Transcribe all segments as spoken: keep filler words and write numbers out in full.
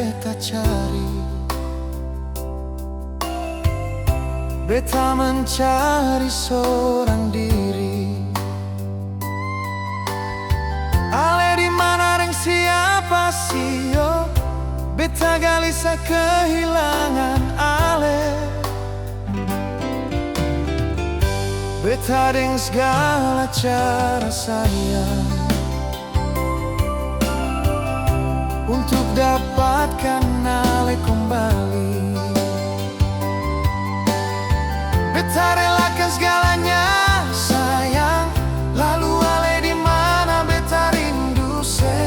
beta cari. Beta mencari sorang diri. Ale di mana deng siapa sio? Beta galisa kehilangan ale. Beta deng segala cara sayang untuk dapatkan ale kembali. Beta relakan segalanya, sayang. Lalu ale di mana beta rindu se?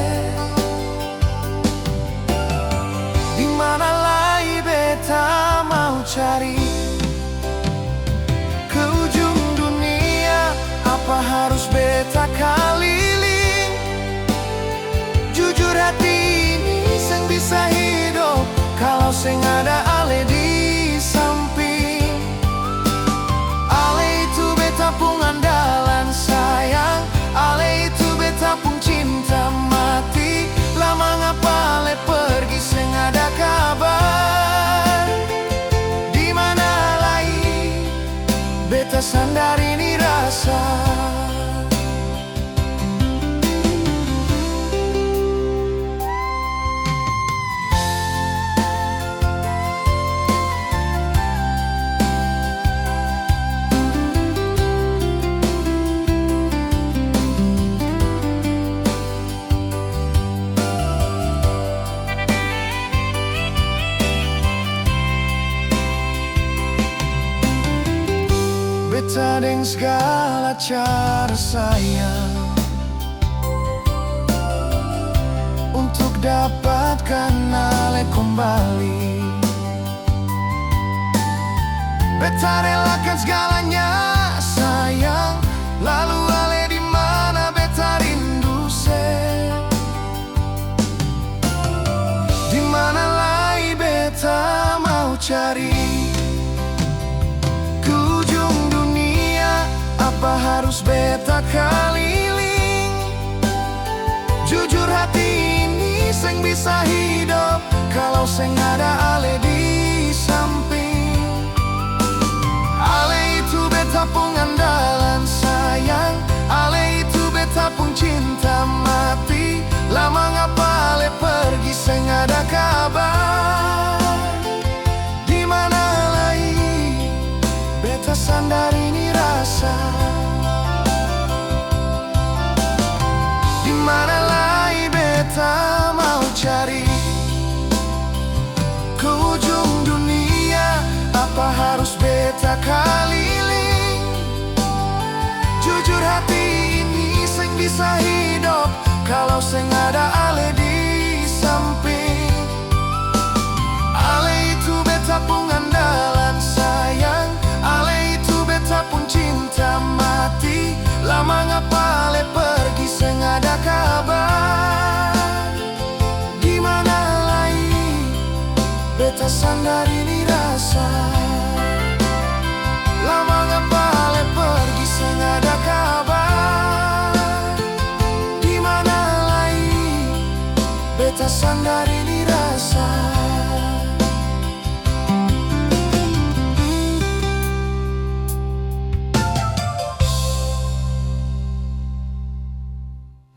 Di mana lai beta mau cari? Ke ujung dunia, apa harus beta kaliling? Jujur, hati ini seng bisa hidop kalau seng ada ale di samping. Ale itu beta pung andalan, sayang. Ale itu beta pung cinta mati. La mangapa ale pergi seng ada kabar? Di mana lai beta sandar ini rasa? Beta deng segala cara sayang untuk dapatkan ale kembali. Beta relakan segalanya, sayang. Lalu ale di mana beta rindu se? Di mana lai beta mau cari? Ke ujung dunia, apa harus beta kaliling? Jujur, hati ini seng bisa hidop kalau seng ada ale di samping. Ale itu beta pung andalan, sayang. Ale itu beta pung cinta mati. La mangapa ale pergi seng ada kabar? Di mana lai beta sandar ini rasa? Di mana lai beta mau cari? Ke ujung dunia, apa harus beta kaliling? Jujur, hati ini seng bisa hidop kalau seng ada ale di samping. Ale itu beta pung andalan, sayang. Ale itu beta pung cinta mati. La mangapa ale pergi seng ada kabar? Di mana lai beta sandar ini rasa? La mangapa ale pergi seng ada kabar? Di mana lai beta sandar ini rasa?